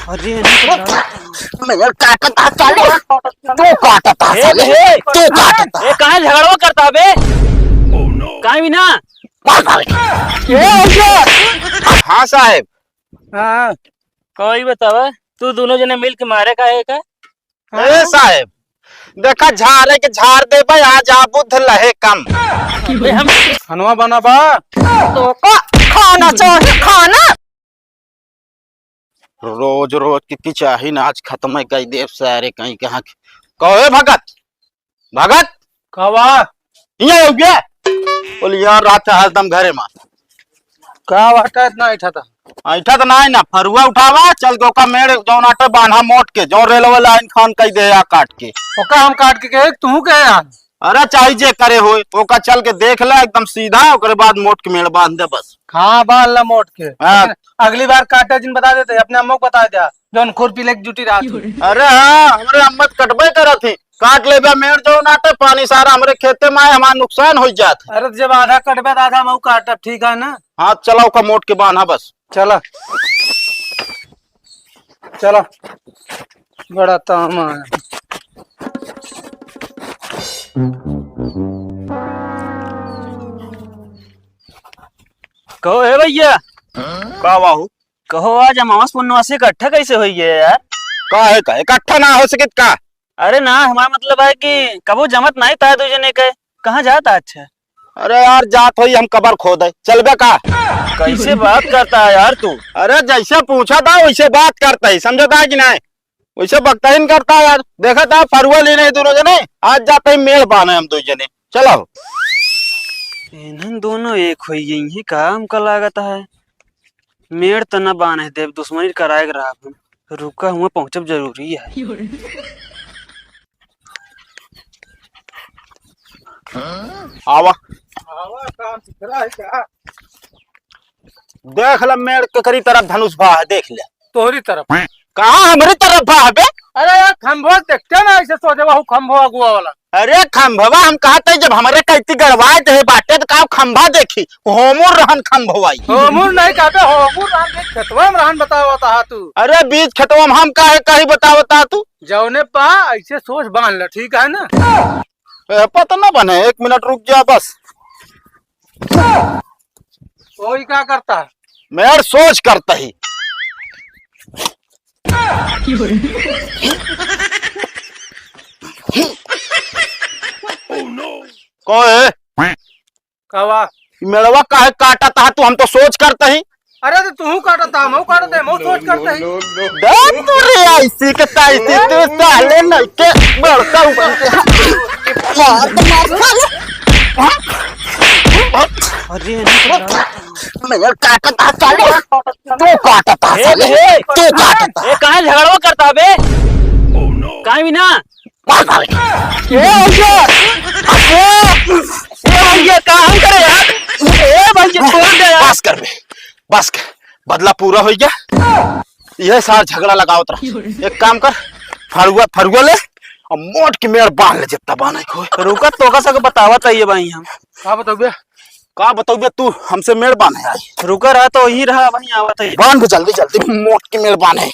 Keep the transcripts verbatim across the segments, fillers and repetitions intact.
अरे, नहीं तो लड़ा। मेरे काटत हा साले, तू काटत हा ए, साले, ए, तू काटत हा। ए, कहाँ झगड़वा करता बे? काहे भी ना? मार साले। ए, ए। हाँ साहेब। हाँ। कोई बतावा, तू दोनों जने मिल के मारे का है का? ए साहेब, देखा झारे के झार देबे, आज आ बुध लहे कम। अबे हम खनवा बना बा। तो का खाना चाहे खाना? रोज रोज की, की चाही ना, आज खत्म है कई देव सारे कहीं कहाँ के। कहो ए भगत, भगत। का बा? हियाँ हो गया। बोले यार रात है हरदम घरे मा। का बाटा इतना ऐठा था? ऐठा तो ना है ना, फरुआ उठावा, चल के ओका मेड़ जौन आटे बान्हा मोट के, जौन रेलवे लाइन खान कई दे या काट के। ओका हम काट के कहे, तू कहे यार? अरे चाहे जे करे होए, ओका चल के देख ले एकदम सीधा, ओकरे बाद मोट के मेड़ बांध दे बस। हाँ, बांध ला मोट के। हाँ। लेकिन अगली बार काटा जिन बता देते, अपने अम्मा को बता दिया, जौन खुरपी लेके जुटी रहा तू। अरे हाँ, हमरे अम्मा तो कटबे करत ही, काट लेबे मेड़ जौन आटे, पानी सारा हमरे खेते में आए, हमार नुकसान हो जात है। अरे तो जब आधा कटबे तो आधा मऊ काटब, ठीक है ना? हाँ, चला ओका मोट के बांधा बस। चला। चला। बड़ा तामा है। कहो, हे भैया। का बाहू? कहो, आज अमावस पुन्नवासी इकट्ठा कैसे होई गए यार? का है का? इकट्ठा ना हो सकित का? अरे ना, हमारा मतलब है कि कबो जमत नहीं था दो जने के। कहाँ जाता अच्छा? अरे यार, जात होई हम कबर खोदे, चलबे का? कैसे बात करता है यार तू? अरे जैसे पूछा था वैसे बात करता है, समझता है कि नहीं? वैसे बकता ही नहीं करता यार। देखा था फरुआ लेने दोनों जने, आज जाते ही मेड़ बांधे हम दो जने। चलो। इन्हन दोनों एक होई गई हैं, का हमका लागत है? मेड़ त न बांधे देब, दुश्मनी कराए के रहा हम। रुका, हुआ पहुँचब जरूरी है। आवा। आवा, काम दिख रहा है क्या? देख ले, मेड़ के करी तरफ धनुष बा है, देख ले। तोहरी तरफ। कहाँ हमरी तरफ बा है बे? अरे यार, खंभवा देखते ना ऐसे सोचे, वहू खंभवा अगुआ वाला। अरे खंभवा हम कहत है, जब हमरे कैती गड़वाए दे बाटे तो का खंभा देखी? होमुर रहन खंभवाई। होमुर नहीं कहते, होमुर रहन देख, खेतवा में रहन बतावत हा तू। अरे बीच खेतवा में हम काहे कही बतावत हा तू? जौने पा ऐसे सोच बांध ले, ठीक है ना? ए, पता ना बने, एक मिनट रुक जा बस। कोई क्या करता है? मैं यार सोच करता ही। को है? का बा? ई मेड़वा काहे काटत हा तू? हम तो सोच करत ही। अरे तो तू काटत हा, हम काटत है, हम सोच करत ही। दे तू रे ऐसी के तैसी, तू साले नहीं के बड़का बन के। मार तो मार साले। अरे नहीं तो लड़ा। मैं काटत हा साले। तू काटत हा ए, साले। ए, तू काटत हा। ए, काहे झगड़वा करता बे? काहे भी ना? मार साले। ए भैया, ए, ए भैया, का हम करे यार? ए भैया, छोड़ दे यार। बस कर बे, बस कर, बदला पूरा हो गया। यह सार झगड़ा लगावत रहा। एक काम कर, फरुआ, फरुआ ले और मोट के मेड़ बांध ले, जितना बांधे को। रुका, तोका सके बतावत है ये भाई हम। का बताउबे? का बताउबे तू? हमसे मेड़ बांधे आई। रुका रहा तो यहीं रहा, वहीं आवत है। बांध जल्दी, जल्दी, मोट के मेड़ बांधे।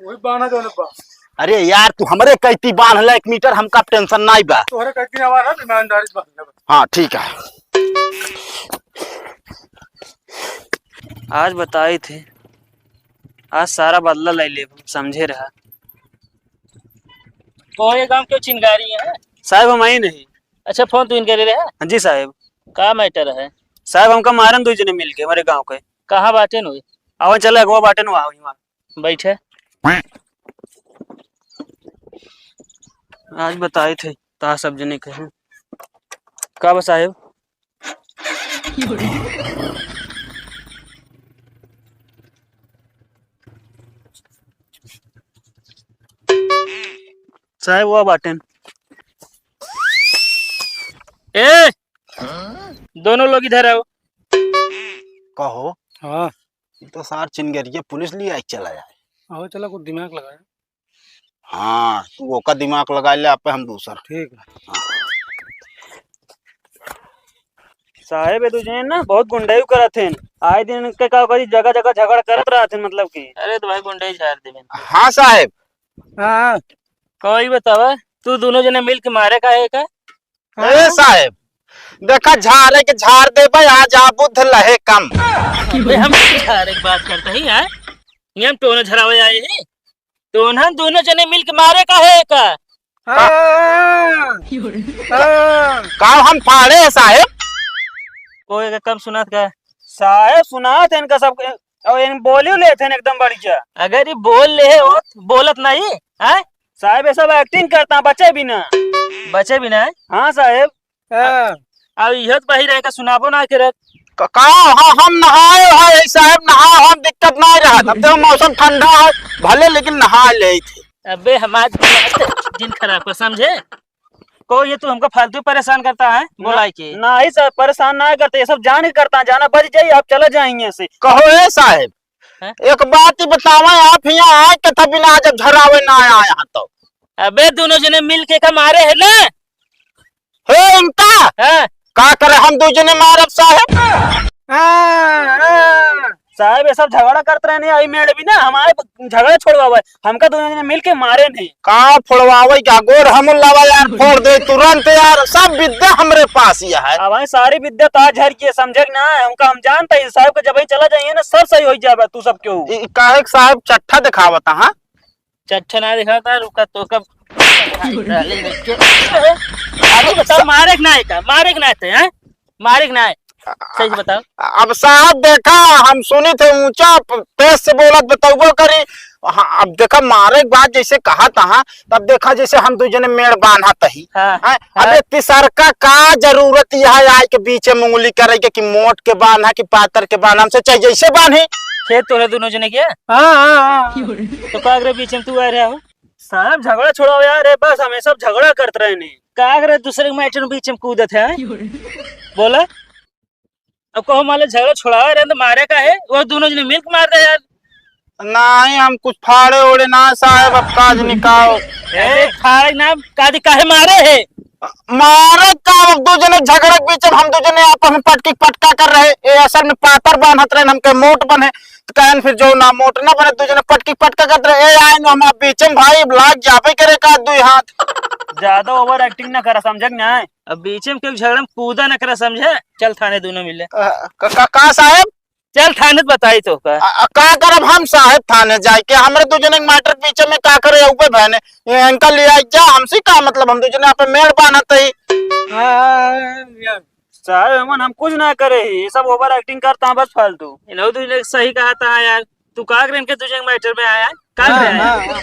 वही बांधा जौन बा। अरे यार, तू हमरे कैती बांध ले एक मीटर, हमका टेंशन नाई बा। तोहरे कैती आवा ना, ईमानदारी से बांध ले बस। हाँ, ठीक है। आज बताई थे, आज सारा बदला ले लेब, समझे रहा। तो ये गांव क्यों चिंगारी है? साहब, हम आई नहीं। अच्छा, फोन तू इनके ले रहे हैं? हाँ जी साहब। का मैटर है? साहब, हमका मारन दो जने मिलके हमारे गांव के। कहाँ बाटे नु? आवा चले, अगवा बाटे नु, आवा वहाँ। बैठे। आज बताए थे, ता सब जने कहे। का बा साहेब? साहेब, वो बाटेन। ए, दोनों लोग इधर आओ। कहो। हाँ। ये तो सार चिनगरिया पुलिस लिए आई चला जाए। आओ, चला, कुछ दिमाग लगाया। हाँ, तू ओका दिमाग लगा ले, आपे हम दूसर। ठीक है। हाँ। साहेब, ये दू जने ना बहुत गुंडई करत हैं। आए दिन इनके का करी, जगह जगह झगड़ा करत रहत हैं, मतलब कि। अरे तो भाई गुंडई झाड़ देबे। हाँ साहेब। हाँ। कोई बतावा, तू दोनों जने मिल के मारे का है का? ए साहेब, देखा झारे के झार देबे, आज आ बुध लहे कम। अबे हम झारे के बात करते ही हैं, ये हम टोना झरावे आए हैं। तो उन्हन दोनों जने मिल के मारे का है का? हाँ। हाँ। का हम फाड़े हैं साहेब? कोई का कम सुनात का? साहेब सुनात है इनका सब, और इन बोलियो लेत हैं एकदम बढ़िया। अगर ये बोल ले है वो बोलत नहीं, हैं? साहेब ये सब acting करता, बचे भी ना। बचे भी ना है? हाँ साहेब। हाँ। अब इहो तो बही रहे का सुनाबो ना करत। क-, का? हाँ, हम नहाए है, ए साहेब, नहा हम दिक्कत नहीं रहत। अब तो मौसम ठंडा है, भले लेकिन नहा ले थे। अबे हमार दिमाग जिन खराब कर समझे। को ये तू हमका फालतू परेशान करता है, ना, बोलाई के? नहीं सर, परेशान ना करते, ये सब जान के करता है, जाना बच जाइए, आप चले जाएंगे से। कहो ए साहेब, हैं? एक बात ही बतावा, आप यहाँ आए के था बिना जब झरावे ना आया तो। अबे दोनों जने मिल के का मारे है ना? हे इनका? हाँ। का करे हम दू जने मारब साहेब? हाँ, हाँ। साहेब, ये सब झगड़ा करत रहे नहीं, आई मेड़ भी ना हमारे झगड़ा छोड़वावे, हमका दोनों जने मिल के मारे नहीं। का फोड़वावे क्या? गोड़ हम लावा यार, फोड़ दे तुरंत यार, सब विद्या हमरे पास ही है। अब भाई सारी विद्या तो आज झर के समझे कि ना है, उनका हम जानते हैं, साहेब के जब ही चला जाइए ना, सब सही हो जाएगा, तू सब क्यों? ई काहे के साहेब चट्ठा दिखावता, हाँ? चट्ठा ना दिखाता, रुका तो कब। अरे बताओ, मारे के ना है का? मारे के ना है, हैं? मारे के ना है? सही से बताओ। अब साहब देखा, हम सुनी थे ऊंचा प-, तेज से बोलत बतौबो करी। हाँ, अब देखा मारे के बाद जैसे कहा तहा, तब देखा जैसे हम दू जने मेड़ बांधा तही। हाँ, हैं? हाँ। अबे तिसरका का जरूरत यह आए के बीच में उंगली करे के कि मोट के बांधा कि पातर के बांधा, हमसे चाहे जैसे बांधे। खेत तोरे दोनों जने के? हाँ, हाँ, हाँ। तो का करे बीच में तू आ रहा हो? साहब, झगड़ा छोड़ाओ यार, ये बस हमेशा झगड़ा करत रहे नहीं। का करे दूसरे के matter में बीच में कूदत है? बोला, अब कहो मान ले झगड़ा छोड़ावे रहे तो मारे का है? वो दोनों जने मिल के मार दे यार। नहीं, हम कुछ फाड़े ओड़े ना साहब, अब काज निकाओ। ए, फाड़े ना, कादी काहे मारे है? मारे का, अब दू जने झगड़े के बीच में हम दू जने आपस में पटकी पटका कर रहे। ए, असल में पातर बांधत रहे, हमके मोट बने, तो कहन फिर जो ना मोट ना बने, दू जने पटकी पटका करत रहे। ए, आए न हम बीच में भाई, अब लाग जाबे करे का दुई हाथ। ज्यादा over acting ना करा, समझे कि नहीं? अब बीच में कोई झगड़ा में कूदा ना करा, समझे? चल थाने दोनों मिले। अ, का, का, का साहब? चल थाने त बताई तोका। अ, अ, का करब हम साहेब थाने जाइके? हमरे दू जने के matter के बीच में का करे अउबे बहने? ये इनका ले आई जा, हमसे का मतलब? हम दू जने यहाँ पे मेड़ बांधत ही। हाँ, साहेब, हमन हम कुछ ना करे ही, ये सब over acting करता है बस फालतू। इन्हों दू जने सही कहा था यार, तू का करे इनके दू जने के matter में आया? का हाँ, करे आया? हाँ, हाँ।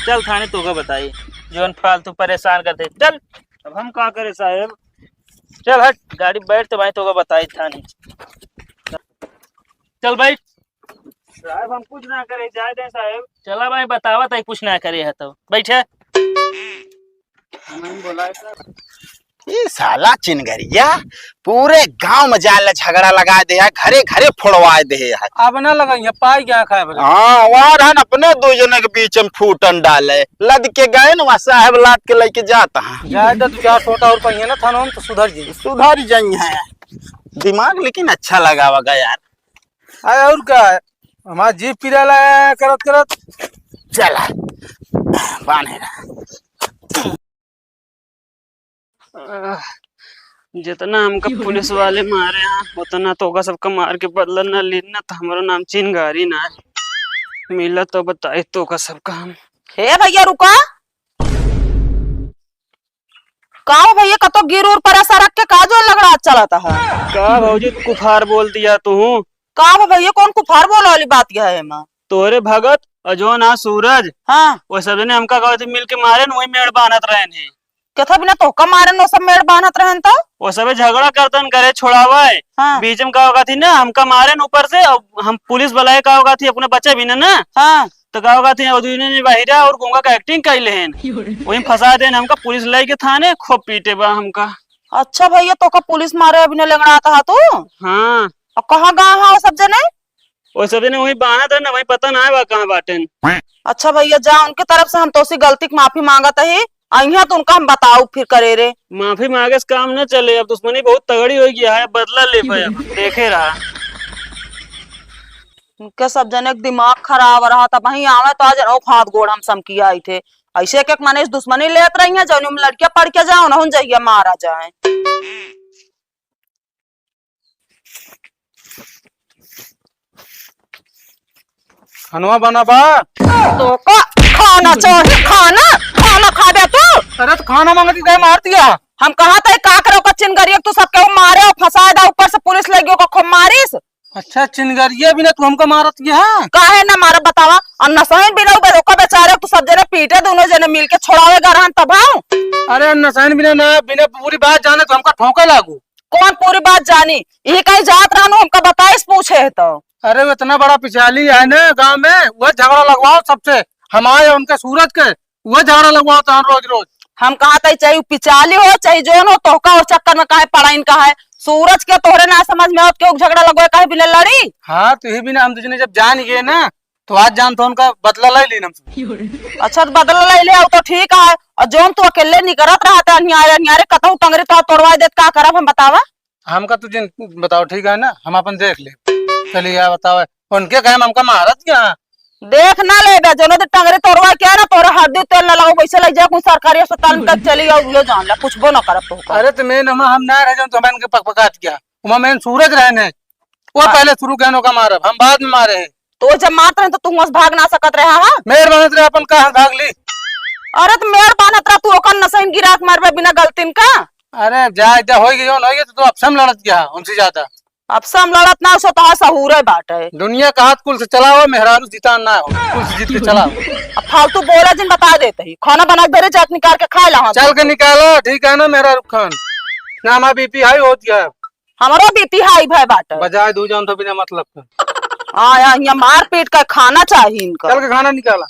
चल थाने तोका बताई, जौन फालतू परेशान करते। चल। अब हम का करे साहेब? चल हट, गाड़ी बैठ तो भाई तोका बताई थाने। चल बैठ। साहब, हम कुछ ना करे, जाए दे साहब। चला भाई, बतावा ताई कुछ ना करे है तो। बैठे। हम बोला है सर। ई साला चिनगरिया पूरे गांव में जाए ला झगड़ा लगा दे है, घरे घरे फोड़वा दे है। अब ना लगाई है, पाई गया खाए वाला। हाँ, वहाँ रहन अपने दू जने के बीच में फूटन डाले, लद के गए न वहाँ साहब लाद के लेके जाता है। जाए दे, दू चार सोटा और पहिए ना थानों में तो सुधर जाई। सुधर जाई है। दिमाग लेकिन अच्छा लगावा गया यार। अरे और का है, हमार जीभ पिराला करत करत। चला, बांधे रहा। आह, जितना हमका पुलिस वाले मारे हैं, उतना तोका सबका मार के बदला ना लीन ना, तो हमरो नाम चिनगारी ना है। मिला तो बताई तोका सबका हम। हे भैया रुका, का हो भैया, कतो गिर उर परा सरक के का जोर लगड़ा चलत है? का भौजी, कुफार बोल दिया तू? का हो भैया, कौन कुफार बोले वाली बात है एमा? तोहरे भगत और जौन आ सूरज, हाँ। वो सब जने हमका कहते मिल के मारे न, वही मेड़ बांधत रहन है। केथा बिना तोहका मारे न, वो सब मेड़ बांधत रहन तो? वो सबे झगड़ा करतन करे छोड़ावे। हाँ। बीच में का होगा थी ना, हमका मारे न ऊपर से, और हम पुलिस बुलाए का होगा थी, अपने बचे भी ना, ना। हाँ। तो का होगा थी, वो दुइने ने बहिरा और गूंगा का acting कइले हन। वही फंसा देन हमका, पुलिस लेके थाने, खूब पीटे बा हमका। अच्छा भैया, तोका पुलिस मारे अभी न लेंगड़ाता हा तू? हाँ। और कहाँ गा हा वो सब जने? वो सब जने वही बांधत है ना, वही पता ना है बा कहाँ बाटेन। अच्छा भैया, जा उनके तरफ से हम तोसी गलती की माफी मांगत ही। अइहें तो उनका हम बताउब फिर करे रे। माफी मांगे से काम न चले, अब दुश्मनी बहुत तगड़ी होइ गया है, बदला ले पाए, अब देखे रहा। उनके सब जने के दिमाग खराब रहा, तब वहीं आवे तो आज रहो हाथ गोड़ हम समकिया आई थे। ऐसे एक एक मने से दुश्मनी लेत रही है, जौन हम लड़कियां पढ़ के जाओ ना, हम जइया मारा जाए। खनवा बना बा? तो का खाना चाही? खाना, खाना खाबे तू? अरे तो खाना मांगती गए मार दिया। हम कहा था का करो का चिनगरिया, तू सबके वो मारे और फंसा दा, ऊपर से पुलिस लगी ओका खूब मारिस। अच्छा, चिनगरिया भी ना तू हमका मारत के, हाँ? काहे ना मारब बतावा? और नसहीन बिना उ बे-, ओका बेचारे तू सब जने पीटे, दोनों जने मिलके छोड़ावे गा रहन तब, हाँ? अरे नसहीन बिना ना, बिना पूरी बात जाने तू हमका ठोके लागू। कौन पूरी बात जानी? यही कहीं जात रहनु, हमका बताइस पूछे है तो। अरे वो इतना बड़ा पिछाली है ना गांव में, वो झगड़ा लगवाओ सबसे, हमारे उनके सूरज के, वो झगड़ा लगवाओ तहन रोज रोज। हम कहा था चाहे उ पिचाली हो चाहे जोन हो, तोहका और चक्कर में काहे पड़ाइन का है? सूरज के तोहरे ना समझ में आवत के झगड़ा लगवाए काहे बिना लड़ी? हाँ, तो ही बिना हम दूसरे जब जान गए ना, तो आज जान तो उनका बदला ले ली हमसे। अच्छा, तो बदला ले ले, तो ठीक है। और जोन तू अकेले निकरत रहते अन्यारे अन्यारे, कतहु टंगरी तो तोड़वा देत, का करब हम बतावा? हमका तू जिन बताओ, ठीक है ना, हम अपन देख ले। चलिए, या बताओ, उनके कहे हमका मारत क्या? देख ना लेबे, जोनो दिन टंगरी तोड़वा के ना, तोरे हरदी तेल ना लगो, वैसे लग जाए कोई सरकारी अस्पताल में तक चली आओ, यो जान ले, पूछबो ना करब तो। अरे तो मेन हम, हम ना रहे, जो तो हम इनके पकपकात क्या, वहाँ मेन सूरज रहे ने, वो हाँ। पहले शुरू कहनो का मारब, हम बाद में मारे हैं। तो वो जब मारत रहे तो तू वहाँ से भाग ना सकत रहे, हाँ? मेर बनत रहे, अपन कहाँ भाग ली? अरे तो मेर बनत रहा, तू ओकर नसैन गिरा के मारबे बिना गलतीन का? अरे जा, जा, होई गई, होई गई, तो, तो अब से हम लड़त गया उनसे ज्यादा। अब से हम लड़त ना, सो तोहार सहूरे बाटे। दुनिया का हाथ कुल से चलाओ, मेहरारू जीता ना हो, कुल से जीत के चलाओ। अब फालतू बोला जिन, बता देते ही, खाना बना के दे रे, जात निकाल के खा ला। चल के निकालो, ठीक है ना मेहरारू खान, ना हमारा बीपी हाई होत गया। हमरो बीपी हाई भय बाटे। बजाय दू जान तो बिना मतलब का। हाँ, यहाँ, यहाँ मारपीट का खाना चाहिए इनका। चल के खाना निकाला।